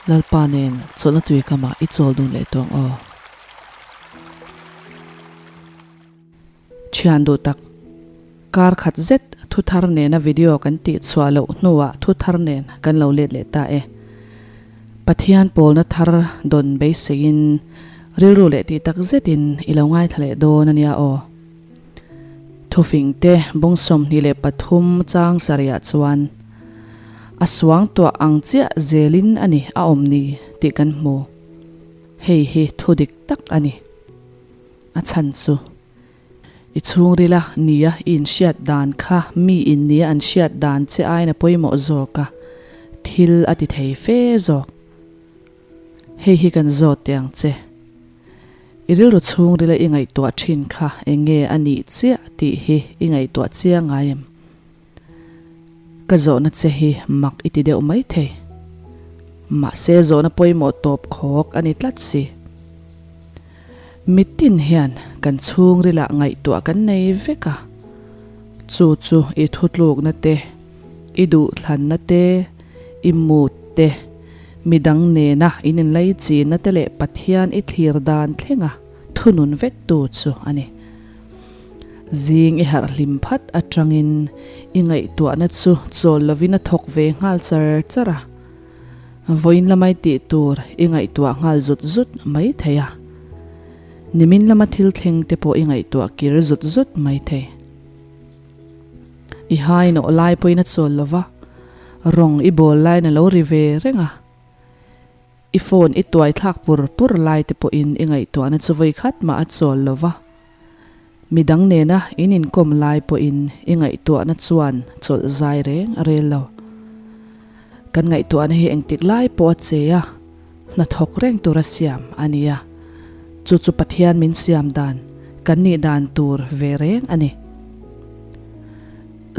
Lalpa nen chawlhna tui kamah i chawl dun leh tawh ang aw. Thian duh tak, kar khat zet thu thar nena video kan tih chhuah loh hnuah thu thar nen kan lo let leh ta e. Pathian pawlna thar dawn beiseiin rilru leh tih tak zetin i lo ngaithla leh dawn a nia aw. Thufingte bung 23 chang sarihah chuan a suangtuah ang chiah zelin a ni a awm ni tih kan hmu. Hei hi thu dik tak a ni. A chhan chu i chhungrila nia i inhriat dan kha mi in nia an hriat dan che aiin a pawimawh zawk a, thil a ti thei fe zawk. Hei hi kan zawt teh ang che. I rilru chhungrila i ngaihtuah thin kha eng nge a nih chiah tih hi i ngaihtuah chiang ngai em? Ka zawhna che hi mak i ti deuh mai thei. Mahse zawhna pawimawh tawp khawk a ni tlat si. Mitin hian kan chhungrilah ngaihtuah kan nei vek a, chu chu i thutlukna te, i duhthlanna te, i mut te, midang nena in inlaichinna te leh Pathian i thlir dan thlenga thunun vektu chu a ni. Zing i harh hlim phat atangin i ngaihtuahna chu chawl lovin a thawk ve nghal char char a, vawiin lamai tih tur i ngaihtuah nghal zut zut mai thei a, nimin lama thil thleng te pawh i ngaihtuah kir zut zut mai thei. I hai nawh lai pawhin a chawl lova, rawng i bawl laiin a lo ri ve reng a. I phone i tuai thlak pur pur lai te pawhin i ngaihtuahna chu vawi khat mah a chawl lova. Midang nena in inkawm lai pawhin i ngaihtuahna chuan chawlh zai reng a rel lo. Kan ngaihtuahna hi engtik lai pawh a che a, hnathawk reng tura siam a ni a. Chu chu Pathian min siam dan, kan nih dan tur ve reng a ni.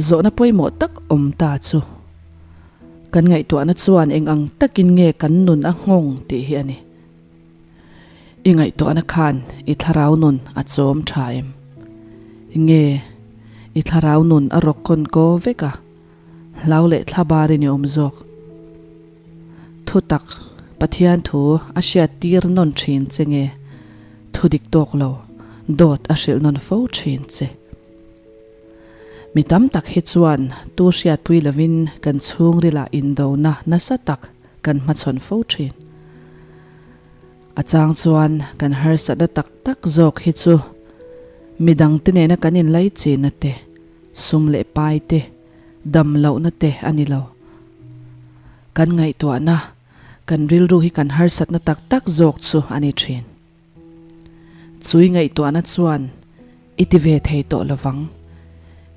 Zawhna pawimawh tak awm ta chu. Kan ngaihtuahna chuan eng ang takin nge kan nun a nghawng tih hi a ni. I ngaihtuahna khan i thlarau nun a chawm tha em? Nge i thlarau nun a rawk kawn kaw vek a, hlau leh thla barin i awm zawk? Thutak Pathian thu a hriat tir nawn thin che nge thu dik tawk lo dawt a hrilh nawn fo thin che? Mi tam tak hi chuan tu hriatpui lovin kan chhungrilah indona nasa tak kan hmachhawn fo thin. A chang chuan kan harsatna tak tak zawk hi chu midangte nena kan inlaichinna te, sum leh pai te, dam lohna te a ni lo. Kan ngaihtuahna, kan rilru hi kan harsatna tak tak zawk chu a ni thin. Chui ngaihtuahna chuan i ti ve thei tawh lovang.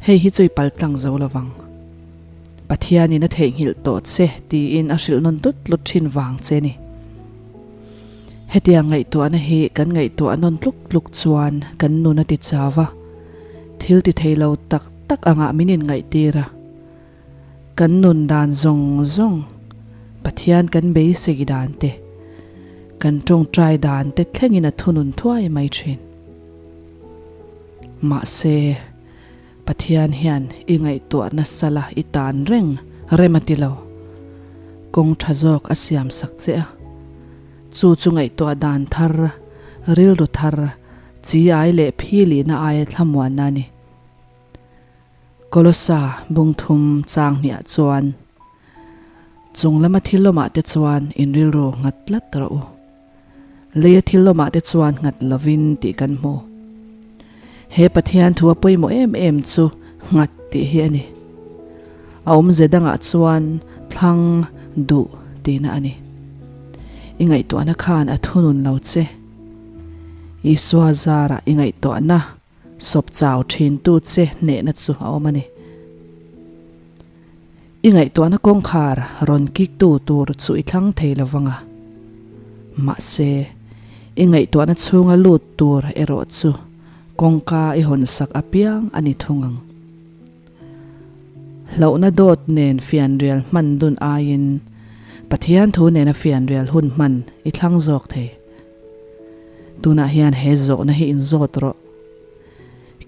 Hei hi chu i paltlang zo lovang. Pathianin a theihnghilh tawh che tiin a hrilh nawn tlut tlut thin vang che ni. Hetiang ngaihtuahna hi kan ngaihtuah nawn tluk tluk chuan kan nun a ti chau a, thil ti thei lo tak tak angah min inngaihtir a. Kan nun dan zawng zawng, Pathian kan beisei dan te, kan tawngtai dan te thlengin a thunun thuai mai thin. Mahse, Pathian hian i ngaihtuah nasa la i tan reng rem a ti lo. Kawng tha zawk a siam sak che a. Chu chu ngaihtuah dan thar, rilru thar, chi ai leh philihna aia thlamuanna a ni. Kolosa bungthum chang hniah chuan chung lama thil lawmah te chuan in rilru nghat tlat rawh u. Leia thil lawmah te chuan nghat lovin tih kan hmu. He Pathian thu a pawimawh em em chu nghat tih hi a ni. A awmze dangah chuan thlang duh tihna a ni. I ngaihtuahna khan a thunun lo che. Isua zarah i ngaihtuahna Sawp chau thintu che hnehna chu a awm a ni. I ngaihtuahna kawngkhar rawn kiktu tur chu i thlang thei lo vang a. Mahse, i ngaihtuahna chhunga lut tur erawh chu kawngka i hawnsak apiang a ni thung ang. Hlauhna dawt nen fianrial hman dun aiin Pathian thu nena fianrial hun hman i thlang zawk thei. Tunah hian he zawhna hi inzawt rawh.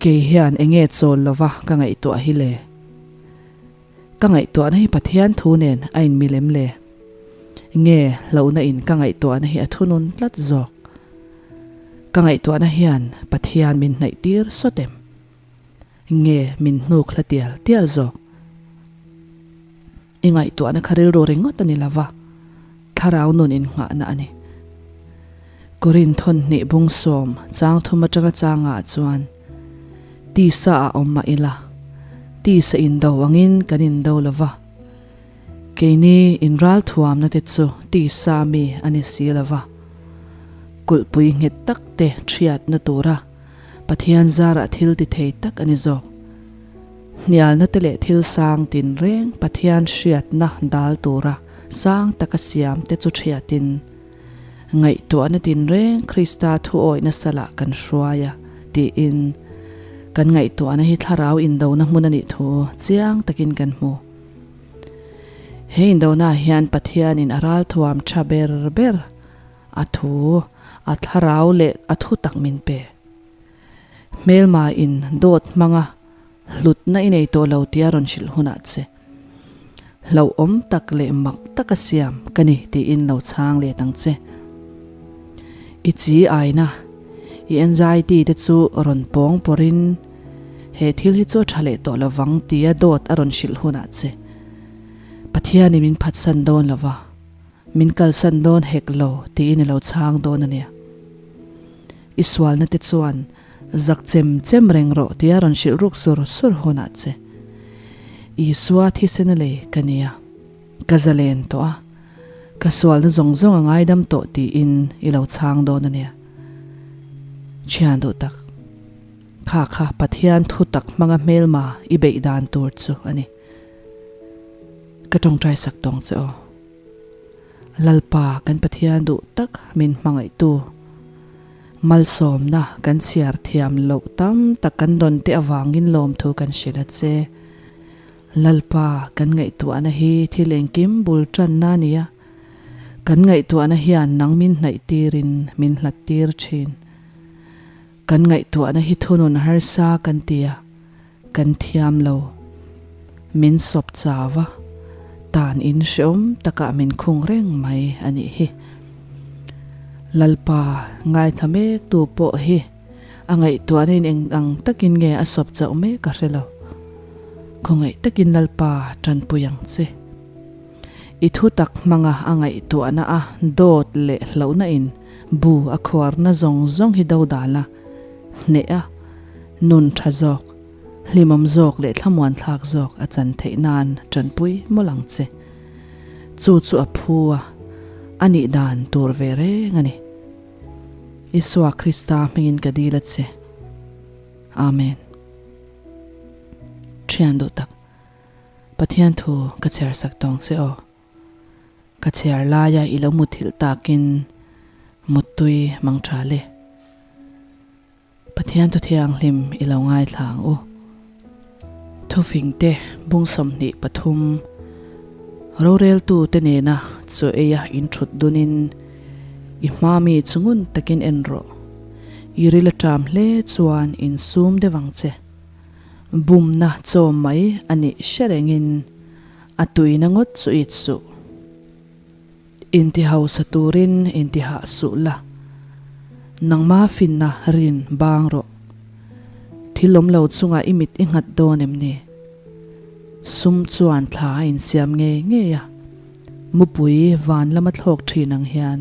Kei hian enge chawl lova ka ngaihtuah hi le? Ka ngaihtuahna hi Pathian thu nen a inmilem le? Nge hlauhna in ka ngaihtuahna hi a thunun tlat zawk? Ka ngaihtuahna hian Pathian min hnaih tir sawt em? Nge min hnuk hla tial tial zawk? I ngaihtuahna kha rilru ringawt a ni lo va, thlarau nun innghahna a ni. Korin thawnhnih bung sawm chang thum atanga changah chuan, Tisa ah awm mah ila, tisa indo angin kan indo lo va, keini inral thuamna te chu tisa mi a ni si lo va, kulhpui nghet tak te thiatna tura Pathian zarah thil ti thei tak a ni zawk. Hnialna te leh thil sang tinreng Pathian hriatna dal tura sang taka siam te chu thiatin, ngaihtuahna tinreng Krista thuawihna salah kan hruai a tiin kan ngaihtuahna hi thlarau indona hmun a nih thu chiang takin kan hmu. He indona hian Pathianin a ralthuam tha ber ber a thu, a thlarau leh a thutak min pe. Hmelma in dawt hmanga hlutna i nei tawh lo tia rawn hrilh hunah che hlauhawm tak leh mak taka siam ka ni tiin lo chhang let ang che. I chi aina, i anxiety te chu rawn pawng pawrhin he thil hi chu a tha leh tawh lovang tia dawt a rawn hrilh hunah che Pathianin min phatsan dawn lova. Min kalsan dawn hek lo tiin i lo chhang dawn a nia. I sualna te chuan zak chem chem reng rawh tia rawn hrilh ruk sur sur hunah che. Isua thisena lei ka nia, ka zalen tawh a, ka sualna zawng zawng a ngaidam tawh tiin i lo chhang dawn a nia. Thian duh tak, kha kha Pathian thu tak hmanga hmelma i beih dan tur chu a ni. Ka tawngtai sak tawng che aw. Lalpa kan Pathian duh tak min hmangaihtu, malsawmna kan chhiar thiam loh tam tak kan dawn te avangin lawmthu kan hrilh a che. Lalpa kan ngaihtuahna hi thil engkim bul tanna a ni a, kan ngaihtuahna hian nang min hnaih tirin min hlat tir thin. Kan ngaihtuahna hi thunun harsa kan ti a. Kan thiam lo. Min sawp chau a, tan in hreawm takah min khung reng mai a nih hi. Lalpa ngaithla mek tu pawh hi a ngaihtuahna in eng ang takin nge a sawp chauh mek ka hre lo. Khawngaih takin Lalpa tanpui ang che. I thu tak hmanga a ngaihtuahna a dawt leh hlauhna in bu a khuarna zawng zawng hi dodal a hneh a. Nun tha zawk, hlimawm zawk leh thlamuan thlak zawk a chan theih nan tanpui mawlh ang che. Chu chu a phu a, a nih dan tur ve reng a ni. Isua Krista hmingin ka dil a che. Amen. Thian duh tak, Pathian thu ka chhiar sak tawng che aw. Ka chhiar laia i lo muthilh takin muttui mang tha le. Pathian thu thianghlim i lo ngaithla ang u. Thufingte bung 23 Roreltu te nena chaw eia in thut dunin i hma mi chu ngun takin en rawh. I ril a ṭam hle chuan in sum deuh ang che. Bumna chaw mai a nih hre rengin a tuina ngawt chu it suh. Inti hausa turin inti hah suh la, nangma finna rin bang rawh. Thil awm lo chungah i mit i nghat dawn em ni? Sum chuan thla a insiam ngei ngei a, mupui van lama thlawk thin ang hian.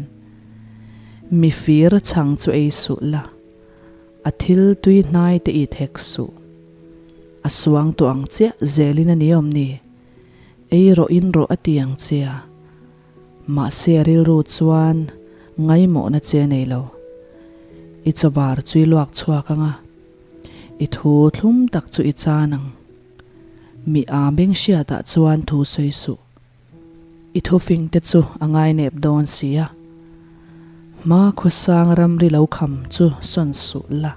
Mi fir chhang chu ei suh la, a thil tui hnai te it hek suh. A suang tawh ang chiah zelin a ni awm ni? Ei rawh in rawh a ti ang che a, mahse a rilru chuan ngaimawhna che a nei lo. I chawbar chu i luak chhuak ang a, i thu thlum tak chu i chan ang. Mi a beng hriatah chuan thu sawi suh. I thufing te chu a ngainep dawn si a, hma khawsang ramri lo kham chu sawn suh la.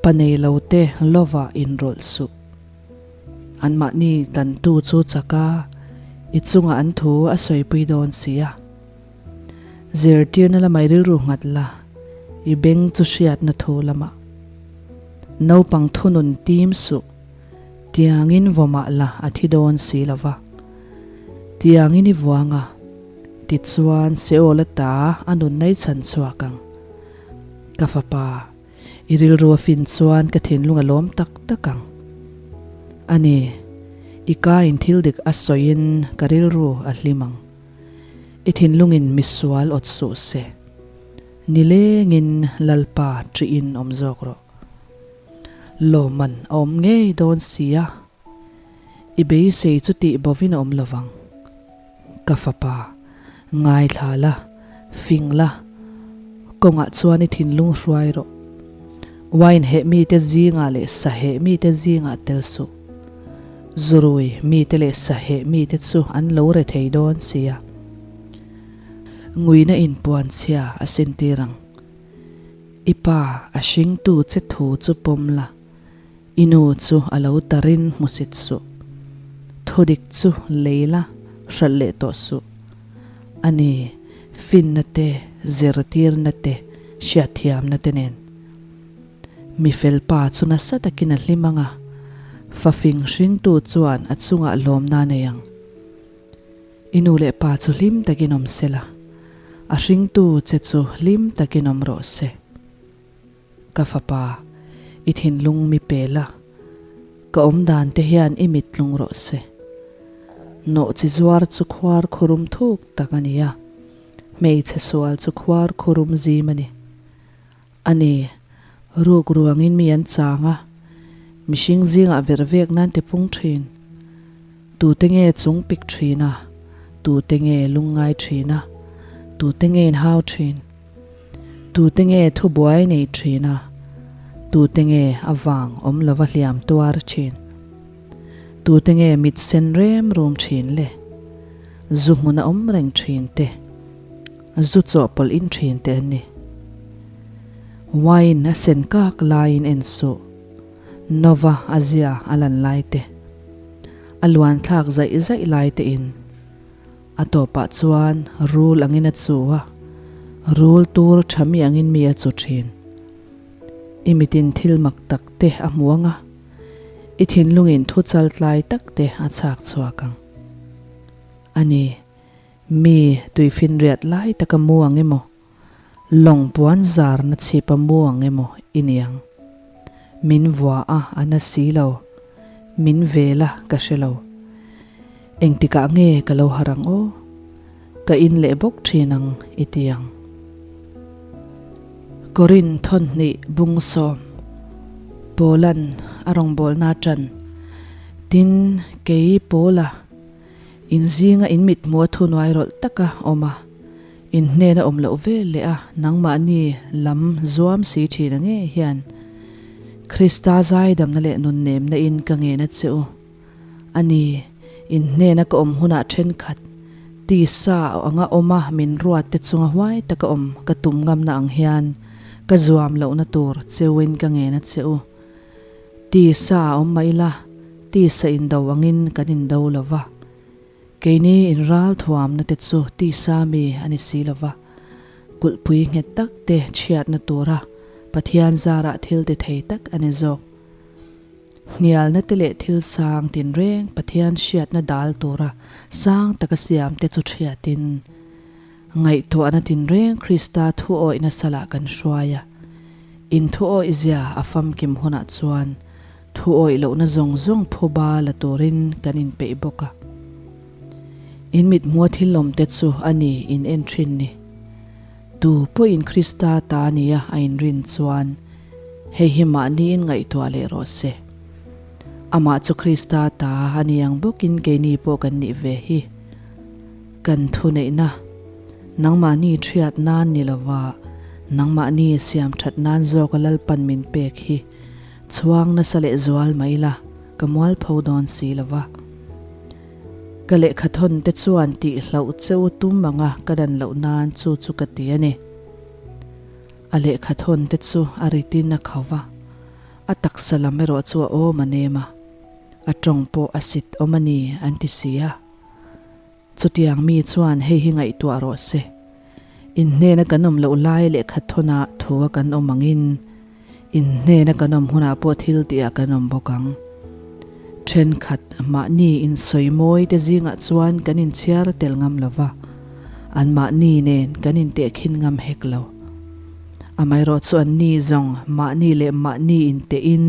Pa nei lo te lovah inrawlh suh. Anmahni tantu chu chak a, i chungah an thu a sawipui dawn si a. Zirtirna lamah i rilru nghat la, i beng chu hriatna thu lamah. Naupang thunun tim suh, tiangin vawmah la a thi dawn si lo va. Tiangin i vuang a, Tichuan Seol ata a nunna i chhan chhuak ang. Ka fapa, i rilru a fin chuan ka thinlung a lawm tak tak ang. A ni, i ka in thil dik a sawiin ka rilru a hlim ang. I thinlungin misual awt suh se. Nilengin Lalpa ṭihin awm zawk rawh. Lawmman a awm ngei dawn si a, i beisei chu tih bovin a awm lovang. Ka fapa, ngaithla la, fing la, kawngah chuan i thinlung hruai rawh. Wine heh mite zingah leh sa heh mite zingah tel suh. Zurui mite leh sa heh mite chu an lo re thei dawn si a. Nguina inpuan chhia a sintir ang. I pa a hringtu che thu chu pawm la, i nu chu a lo tarin hmusit suh. Thudik chu lei la, hralh leh tawh suh. A ni, finna te, zirtirna te, hriatthiamna te nen. Mi fel pa chu nasa takin a hlim ang a, fa fing hringtu chuan a chungah lawmna a nei ang. I nu leh pa chu hlim takin awm se la, a hringtu che chu hlim takin awm rawh se. Ka fapa, i thinlung mi pe la, ka awm dan te hian i mit tlung rawh se. Nawh chi zuar chu khuar khurum thuk tak a ni a, hmeichhe sual chu khuar khurum zim a ni. A ni, ruk ruangin mi an chang a, mihring zingah verh vek nan ti pung thin. Tute nge chung pik thin a, tute nge lungngai thin a, tute nge inhau thin? Tute nge thubuai nei thin a, tute nge a vang awm lova hliam tuar thin? Tute nge mit sen rem rum thin le? Zu hmun a awm reng thin te. Zu chawhpawlh in thin te an ni. Wine a sen kak laiin en suh. Nova a zia a lan lai te. A luan thlak zaih zaih lai te in. A tawpah chuan rul angin a chu a, rul tur tha mi angin mi a chu thin. I mitin thil mak tak te a hmu ang a, i thinlungin thu chal tlai tak te a chhak chhuak ang. A ni. Mi tuifinriat lai taka mu ang emaw, lawng puan zarna chhipa mu ang emaw i ni ang. Min vua a, a na si lo. Min vel a, ka hre lo. Engtikah nge ka lo harh ang aw? Ka in leh bawk thin ang i ti ang. Korin thawnhnih bungsawm Paula'n a rawngbawlna ṭan, Tin, kei Paula, In zinga in mithmuh a thunuai rawlh taka awm a, in hnena awm loh vel leh a nangmahni lam zuam si thin a ngei hian Krista zaidamna leh nunnemna in ka ngen a che u. A ni, in hnena ka awm hunah thenkhat tisa anga awm a min ruat te chunga huai taka awm ka tum ngamna ang hian ka zuam lohna tur cheuin ka ngen a che u. Tisa a awm mai la, tisa indo angin kan indo lo va. Keini inral thuamna te chu tisa mi a ni si lo va, kulhpui nghet tak te chhiatna tura Pathian zarah thil ti thei tak a ni zawk. Hnialna te leh thil sang tinreng Pathian hriatna dal tura sang taka siam te chu thiatin, Ngaihtuahna tinreng Krista thuawihna salah kan hruai a, in thuawih zia a famkim hunah chuan thuawih lohna zawng zawng phuba la turin kan inpeih bawk a. In mithmua thil awmte chu a ni in en thin ni. Tu pawhin Krista ta nia a inrin chuan hei hi mahniin ngaihtuah leh rawh se. Amah chu Krista ta a ni ang bawkin keini pawh kan nih ve hi. Kan thuneihna, nangmahni thiat nan ni lova nangmahni siam that nan zawka Lalpan min pek hi chhuang nasa leh zual mai la, ka mualpho dawn si lova. Ka lehkhathawn te chuan tih hlauh che u tum anga ka dan loh nan chu chu ka ti a ni. A lehkhathawn te chu a ritin a kho va, a taksa lam erawh chu a awm a nem a, a tawng pawh a sit awm a ni an ti si a. Chutiang mi chuan hei hi ngaihtuah rawh se. In hnena kan awm loh lai lehkha thawnah thu a kan awm angin, in hnena kan awm hunah pawh thil tihah kan awm bawk ang. Thenkhat mahni insawi mawi te zingah chuan kan inchhiar tel ngam lo va. Anmahni nen kan intehkhin ngam hek lo. Amaherawhchu anni zawng mahni leh mahni intehin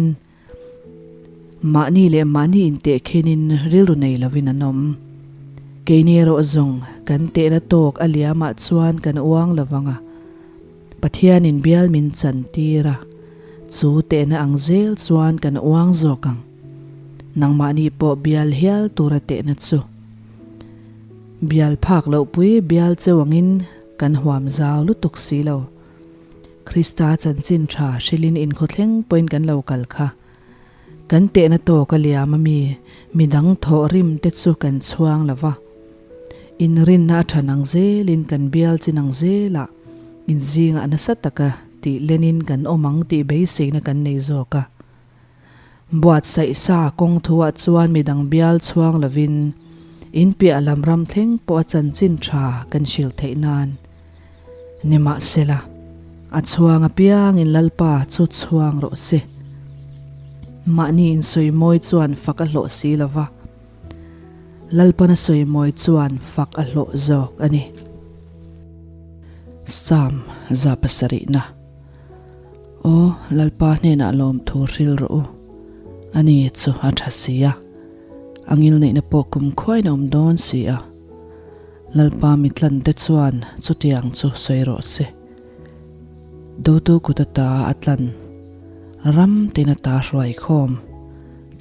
mahni leh mahni intehkhinin rilru nei lovin an awm. Keini erawh zawng kan tehna tawk a liamah chuan kan uang lo vang a. Pathianin bial min chantir a, chu tehna ang zel chuan kan uang zawk ang. Nangmahni pawh bial hial tura tehna chu bial phak loh pui bial cheu angin kan huam zau lutuk si lo. Krista chanchin tha hrilhin inkhawthleng pawhin kan lo kal kha. Kan tehna tawk a liam a mi, midang thawh rim te chu kan chhuang lo va. Inrinna a tha nang zelin kan bial chi nang zelah inzingah nasa taka tih lenin kan awm ang tih beiseina kan nei zawk a. Buatsaih sa kawng thuah chuan midang bial chhuang lovin in piah lam ram thleng pawh a chanchin tha kan hrilh theih nan. Nimahsela, a chhuang apiangin Lalpa chu chhuang rawh se. Mahni insawimawi chuan fak a hlawh si lo va, Lalpana sawimawi chuan fak a hlawh zawk a ni. Psalm 107na. Aw, Lalpa hnenah lawmthu hril rawh u. Ani chu a tha si a, a ngilneihna pawh kumkhuain a awm dawn si a. Lalpa mitlante chuan chutiang chu sawi rawh se. Dotu kut ata a tlan, ram tin ata hruai khawm,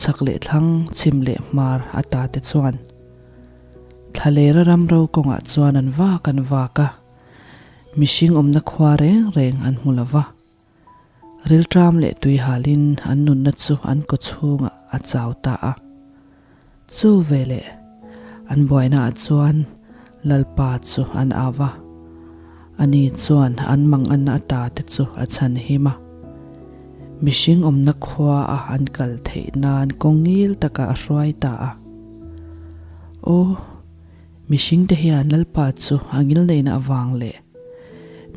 chhak leh thlang, chhim leh hmar ata te chuan thlalera ram ro kawngah chuan an vak an vak a. Mihring awmna khua reng reng an hmu lo va, rilṭam leh tui halin an nunna chu an kaw chhungah a chau ta a. Chu veleh an buainaah chuan Lalpa chu an au va, ani chuan an manganna ata te chu a chhan him a. Mihring awmna khua a an kal theih nan kawng ngil takah a hruai ta a. Aw! Mihringte hian Lalpa chu a ngilneihna avang leh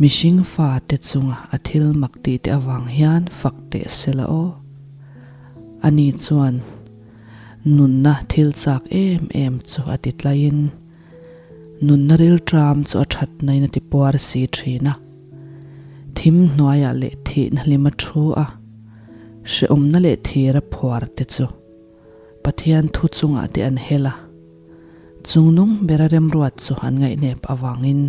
mihring fate chunga a thil mak tihte avang hian fak teh se la aw. Ani chuan nunna thil chak em em chu a ti tlaiin nunna rilṭam chu a ṭhatnain a ti puar si ṭhin a. Thim hnuaiah leh thihna hlim a thu a, hrehawmna leh thira phuar te chu Pathian thu chungah te an hel a. Chungnung bera remruat chu an ngaihnep avangin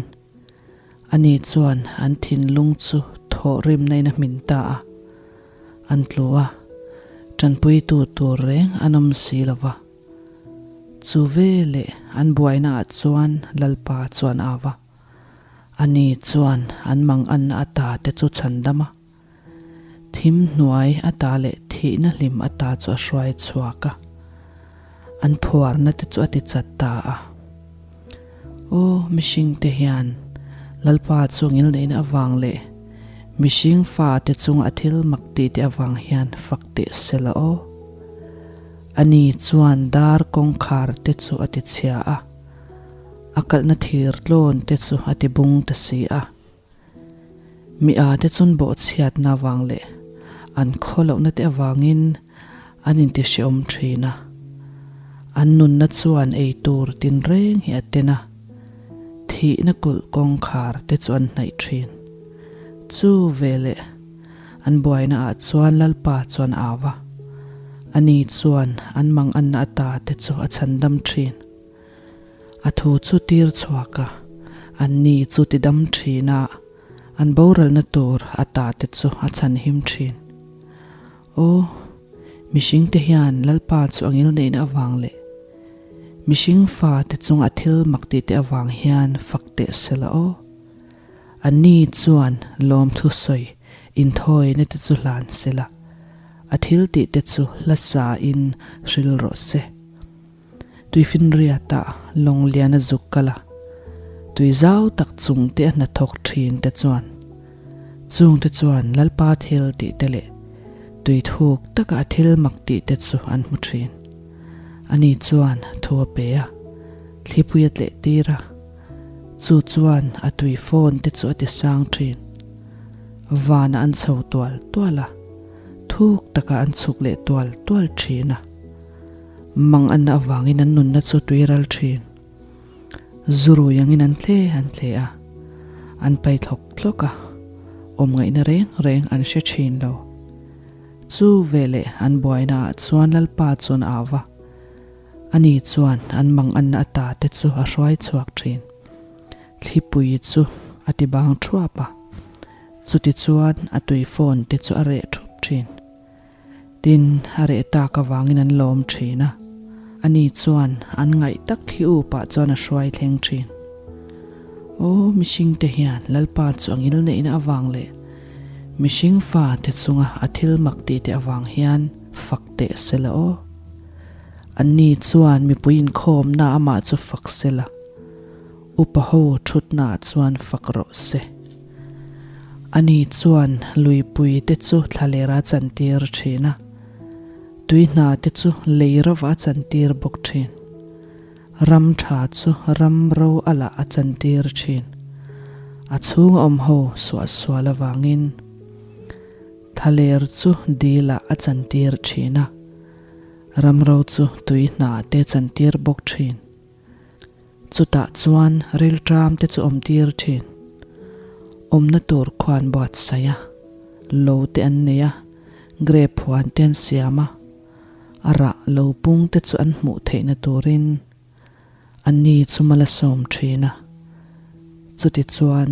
ani chuan an thinlung chu thawhrimna in a hmin ta a, an tlu a, tanpuitu tur reng an awm si lo va. Chu veleh an buaina ah chuan Lalpa chuan a va, ani chuan an manganna ata te chu chhandam a, Thim hnuai ata leh thihna hlim ata chu a hruai chhuak a, an phuarna te chu a ti chat ta a. Aw, mihringte hian Lalpa chu ngilneihna avang leh mihring fate chunga a thil mak tih te avang hian fak teh se la aw. Ani chuan dar kawngkhar te chu a ti chhia a, a kalhna thir tlawn te chu a ti bung ta si a. Mi a te chun bawhchhiatna avang leh an khaw lohna te avangin an intihreawm thin a. An nunna chuan ei tur tinreng hi a ten a, thihna kulh kawngkhar te chu an hnaih thin. Chu veleh an buaina ah chuan Lalpa chuan a au va, ani chuan an manganna ata te chu a chhandam thin. A thu chu tir chhuak a, anni chu ti dam thin a, an boralna tur a ta te chu a chhan him thin. Aw, mihring te hian Lalpa chu a ngilneihna avang leh mihring fa te chunga thil mak tih te avang hian fak teh se la aw. Anni chuan lawmthu sawi inthawina te chu hlan se la, a thil tih te chu hla sa in hril rawh se. Tuifinriatah lawng lian a zuk kal a, tui zau tak chung te a hnathawk thin te chuan chung te chuan Lalpa thil tih te leh tui thuk taka a thil mak tih te chu an hmu thin. Ani chuan thu a pe a, thlipui a tleh tir a, chu chuan a tui fawn te chu a ti sang thin. Vanah an chho tual tual a, thuk takah an chhuk leh tual tual thin a. Mang anna avangin an nunna chu tui ral thin. Zu rui angin an tle an tle a, an pai thlawk thlawk a, awm ngaihna reng reng an hre thin lo. Chu veleh an buaina ah chuan Lalpa chuan a au va, ani chuan an mang anna ata te chu a hruai chhuak thin. Thlipui chu a ti bang thuap a, chutichuan a tui phone te chu a reh thup thin. Tin, a reh tak avangin an lawm thin a, ani chuan an ngaih tak thli upah chuan a hruai thleng thin. Aw, mihringte hian Lalpa chu a ngilneihna avang leh mihring fa te chunga a thil mak tih te avang hian fak teh se la aw. Anni chuan mipui inkhawmna amah chu fak se la, upa ho thutnaah chuan fak rawh se. Ani chuan luipui te chu thlalera chantir thin a, tui hna te chu lei rova chantir bawk thin. Ram tha chu ram ro a lah a chantir thin. A chhunga awm ho suahsual avangin thlaler chu dil ah a chantir thin a, ram ro chu tui hna te chantir bawk thin. Chutah chuan rilṭam te chu awmtir thin. Awmna tur khuan buatsaih a, lo te an nei a, grape huan te an siam a, a rah lo pung te chu an hmuh theihna turin anni chu mal a sawm thin a. Chutichuan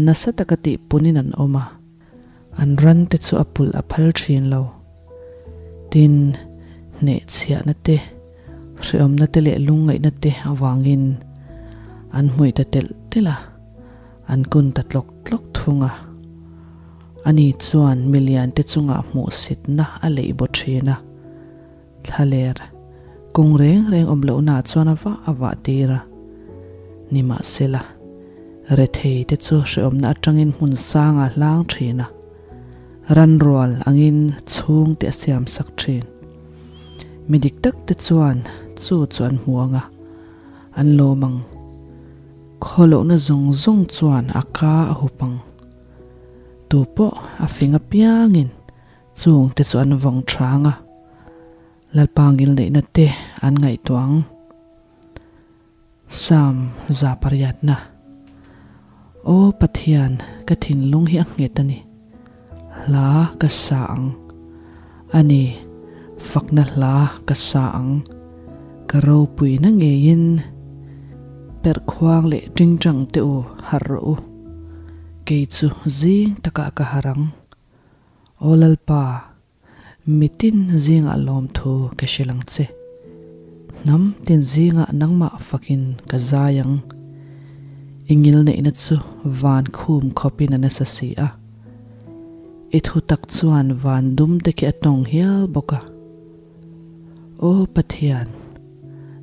nasa taka tihpunin an awm a. An ran te chu a pulh a phal thin lo. Tin, hnehchhiahna te, hrehawmna te leh lungngaihna te avangin an hmuih ta telh telh a, an kun ta tlawk tlawk thung a. Ani chuan milian te chungah hmuhsitna a leih baw thin a, Thlaler, kawng reng reng awm lohnaah chuan a vah a vah tir a. Nimahsela, rethei te chu hrehawmna atangin hmun sangah a hlang thin a, ranrual angin chhungte a siam sak thin. Mi dik tak te chuan chu chu an hmu ang a, an lawm ang. Khawlohna zawng zawng chuan a ka a hup ang. Tupawh a fing apiangin Chung te chu an vawng hrang a, Lalpa ngilneihna te an ngaihtuah ang. Psalm 108. Aw Pathian, ka thinlung hi a nghet a ni. Hla ka sa ang. A ni, fakna hla ka sa ang. Ka ropuina ngeiin perhkhuang leh tingtang te u harh rawh u. Kei chu zing takah ka harh ang. Aw Lalpa, mitin zingah lawmthu ka hrilh ang che. Hnam tin zingah nangmah fakin ka zai ang. I ngilneihna chu van khum khawpin a nasa si a. I thutak chuan van dum te khi a tawng hial bawk a. Aw Pathian,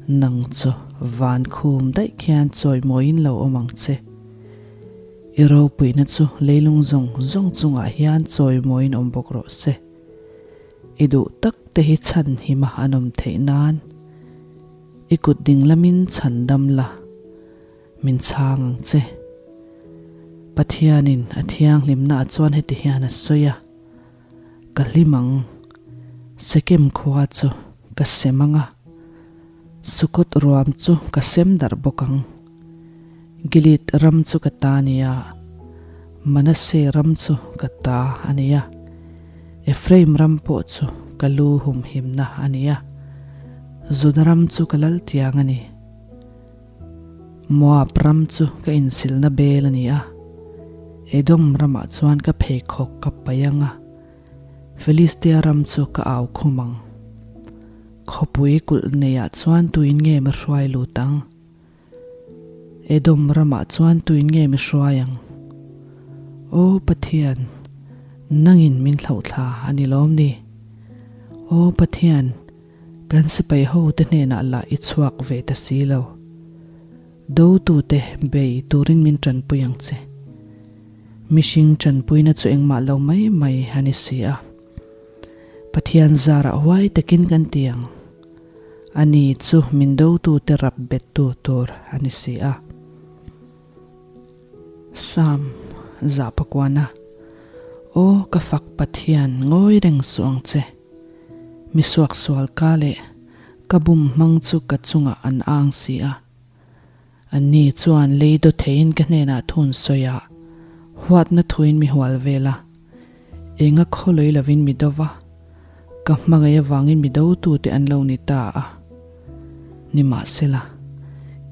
nang chu van khum daih khian chawimawiin lo awm ang che. I ropuina chu leilung zawng zawng chungah hian chawimawiin awm bawk rawh se. I duh tak te hi chhan hima an awm theih nan i kut ding lamin chhan dam la, min chhang ang che. Pathianin a thianghlimna ah chuan heti hian a sawi a, Ka hlim ang, Sekem khua chu ka sem ang a, Sukot ruam chu ka sem darh bawk ang. Gilead ram chu ka ta a ni a, Manasseh ram chu ka ta a ni a, Ephraim ram pawh chu ka lu humhimna a ni a, Juda ram chu ka lal tiang a ni. Moab ram chu ka insilna bel a ni a, Edom ramah chuan ka pheikhawk ka paih ang a, Filistia ram chu ka au khum ang. Khawpui kulh neiah chuan tuin nge mi hruai lut ang? Edom ramah chuan tuin nge mi hruai ang? Aw Pathian, nangin min thlauhthla a ni lawm ni? Aw Pathian, kan sipai hote hnenah lah i chhuak ve ta si lo. Dotute bei turin min tanpui ang che. Mihring tanpuina chu engmah lo mai mai a ni si a. Pathian zarah huai takin kan ti ang. Ani chu min dotute rap bettu tur a ni si a. Psalm 109 Aw ka fak Pathian ngawi reng suh ang che. Mi suaksual ka leh ka bum hmang chu ka chungah an ang si a. Anni chuan lei daw theiin ka hnenah thu an sawi a, huatna thuin mi hual vel a. Enga khawlui lovin mi do va, ka hmangaih avangin mi dotute an lo ni ta a. Nimahsela,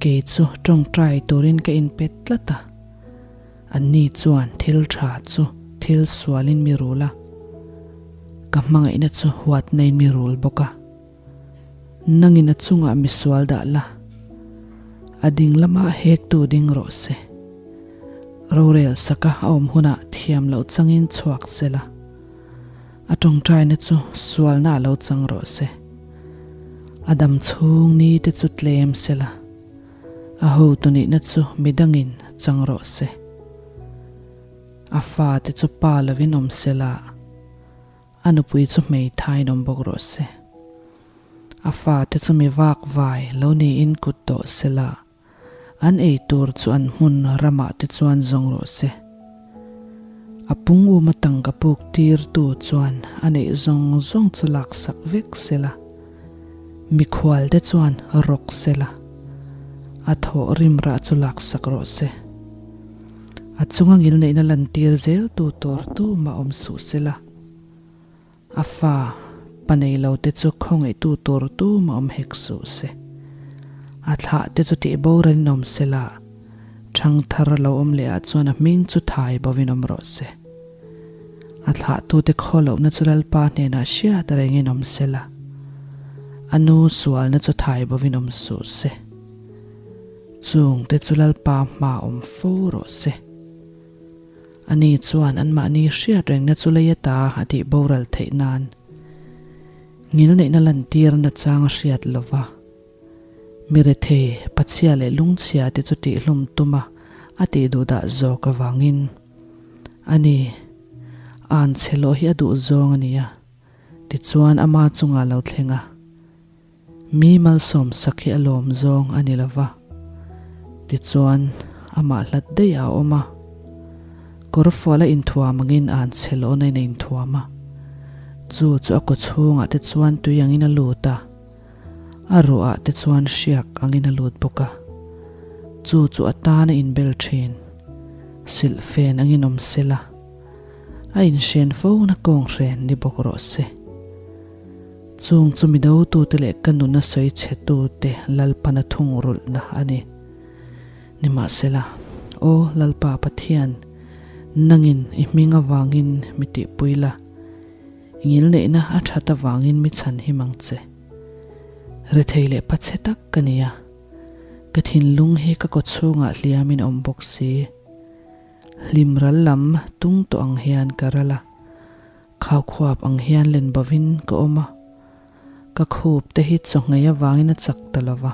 kei chu tawngtai turin ka inpet tlat a. Anni chuan thil tha chu thil sualin mi rul a, ka hmangaihna chu huatnain mi rul bawk a. Nangin a chungah mi sual dah la, a ding lamah hektu ding rawh se. Rorel saka a awm hunah thiam loh changin chhuak se la, a tawngtaina chu sualna a lo chang rawh se. A dam chhung ni te chu tlem se la, a hotu nihna chu midangin chang rawh se. A fate chu pa lovin awm se la, A nupui chu hmeithaiin awm bawk rawh se. A fate chu mi vak vai lo niin kut tawh se la, an ei tur chu an hmun ramah te chuan zawng rawh se. A pung uma tangka puk tirtu chuan a neih zawng zawng chu laksak vek se la, mikhual te chuan rawk se la, a thawh rim rah chu laksak rawh se. A chunga ngilneihna lantir zel tu tur tumah awm suh se la, a fa pa nei lo te chu khawngaihtu tur tumah awm hek suh se. A thlah te chu tih boralin awm se la, ṭhang thar lo awm leh ah chuan a hming chu thai bovin awm rawh se. A thlahtute khaw lohna chu Lalpa hnenah hriat rengin awm se la, a nu sualna chu thai bovin awm suh se. Chung te chu Lalpa hma awm fo rawh se. Ani chuan anmahni hriat rengna chu lei ata a tih boral theih nan ngilneihna lantir nachang a hriat lo va. Mi rethei, pachhia leh lungchhia te chu tihhlum tuma a tih duhdah zawk avangin ani an chhe lawh hi a duh zawng a nia. Tichuan ama chungah lo thleng a. Mi malsawm sak hi a lawm zawng a ni lo va, tichuan amah hlat daih a awm a. Kawrfual a inthuam angin an chhe lawhnain a inthuam a, chu chu a kaw chhungah te chuan tui angin a lut a, a ruahah te chuan hriak angin a lut bawk a, chu chu a tan a inbel thin, silhfen angin awm sela, a inhren fona kawnghren ni bawk rawh se. Chung chu mi dotute leh ka nuna sawi chhetute Lalpana thungrulhna a ni. Nimahsela, Aw Lalpa Pathian, nangin i hming avangin mi tihpui la, i ngilneihna a that avangin mi chhan him ang che. Rethei leh pachhe tak ka ni a, ka thinlung hi ka kawchhungah hliamin a awm bawk si. Hlim ral lam tung tawh ang hian ka ral a. Khaukhuap ang hian len bovin ka awm a, ka khup te hi chawhngei avangin a chak ta lo va,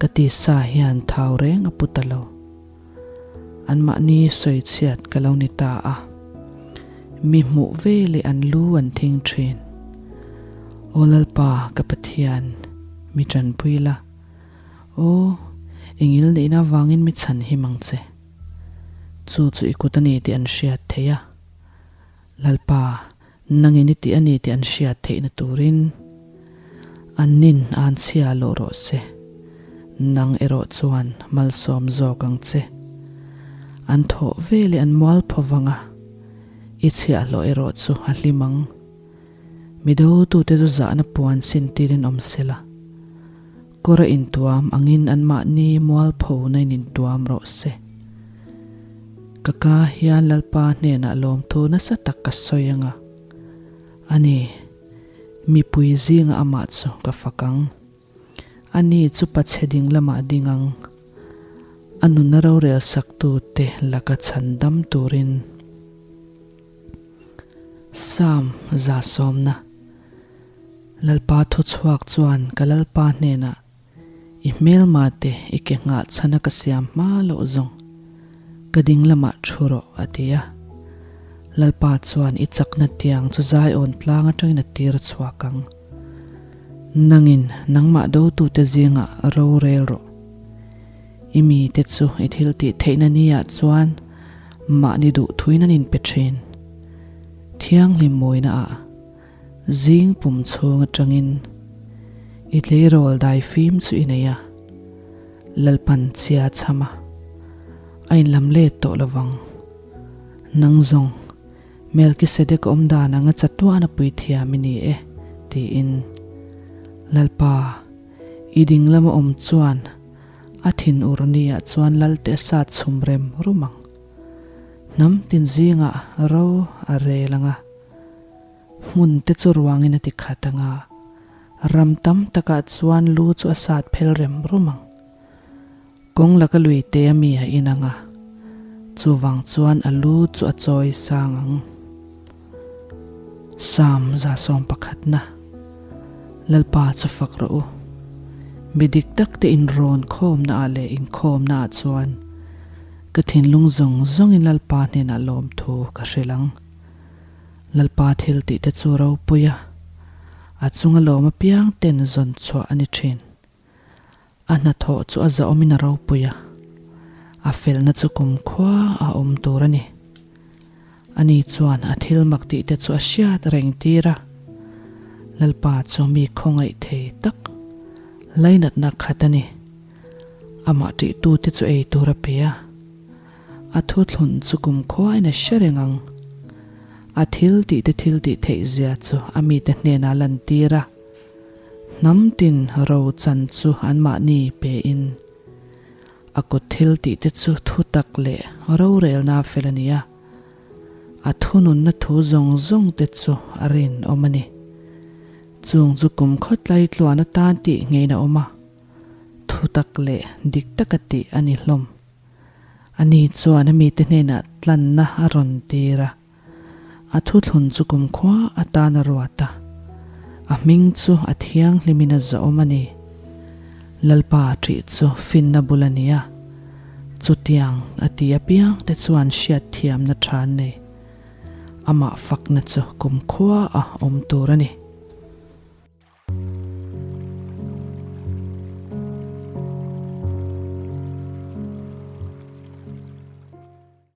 ka tisa hian thau reng a pu ta lo. Anmahni sawichhiat ka lo ni ta a, mi hmuh ve leh an lu an thing thin. Aw Lalpa ka Pathian, mi tanpui la, aw, i ngilneihna avangin mi chhan him ang che. Chu chu i kut a ni tih an hriat theih a. Lalpa, nangin i tih a ni tih an hriat theihna turin an nin an chhia lawh rawh se. Nang erawh chuan malsawm zawk ang che. An thawh ve leh an mualpho vang a, i chhiahhlawh erawh chu a hlim ang. Mi dotute chu zahna puan sin tirin awm sela, kawr a intuam angin anmahni mualpho na in intuam rawh se. Ka ka hian Lalpa hnenah lawmthu nasa tak ka sawi ang a, ani, mipui zingah amah chu ka fak ang. Ani chu pachhe ding lamah ding ang, a nuna rorel saktute laka chhandam turin. Psalm 100 Lalpa thuchhuak chuan ka Lalpa hnenah, I hmelma te i ke nghah chhana ka siam hma loh zawng, ka ding lamah thu rawh, a ti a. Lalpa chuan i chakna tiang chu Zion tlang atangin a tir chhuak ang. Nangin nangmah dotute zingah ro rel rawh. I mite chu i thil tih theihna niah chuan mahni duh thuin an inpe thin. Thianghlim mawina ah zing pum chhung atangin i tleirawl dai fim chu i nei a. Lalpan chhia chham a, a inlam let tawh lovang. Nang zawng, Melkisedek awm dan anga chatuan a puithiam i ni e, tiin. Lalpa, i ding lama awm chuan a thin ur niah chuan Lalte a sat chhum rem rum ang. Hnam tin zingah ro a rel ang a, hmun te chu ruangin a ti khat ang a, ram tam takah chuan lu chu a sat phel rem rum ang. Kawng laka lui te a mi a in ang a, chuvang chuan a lu chu a chawi sang ang. Psalm 111 Lalpa chu fak rawh u. Mi dik tak te inrawn khawmna ah leh inkhawmna ah chuan ka thinlung zawng zawngin Lalpa hnenah lawmthu ka hrilh ang. Lalpa thil tih te chu ropui a, a chunga lawm apiang ten zawn chhuah a ni thin. A hnathawh chu a zahawmin a ropui a, a felna chu kumkhua a awm tur a ni. Ani chuan a thil mak tih te chu a hriat reng tir a, Lalpa chu mi khawngaih thei tak lainatna khat a ni. Amah ṭihtute chu ei tur a pe a, a thuthlun chu kumkhuain a hre reng ang. A thil tihte thil tih theih zia chu a mite hnenah a lantir a. Hnam tin ro chan chu anmahni pein a kut thil tihte chu thu tak leh rorelna fel a ni a, a thununna thu zawng zawng te chu a rinawm a ni. Chung chu kum khawtlai tluan atan tih ngeiin a awm a, thu tak leh dik taka tih a ni hlawm. Ani chuan a mite hnenah tlanna a rawn tir a. A thuthlun chu kumkhua atan a ruat a, a hming chu a thianghlimin a zawhawm a ni. Lalpa ṭih chu finna bul a ni a, chutiang a ti apiang te chuan hriatthiamna ṭha an nei. Amah fakna chu kumkhua a awm tur a ni.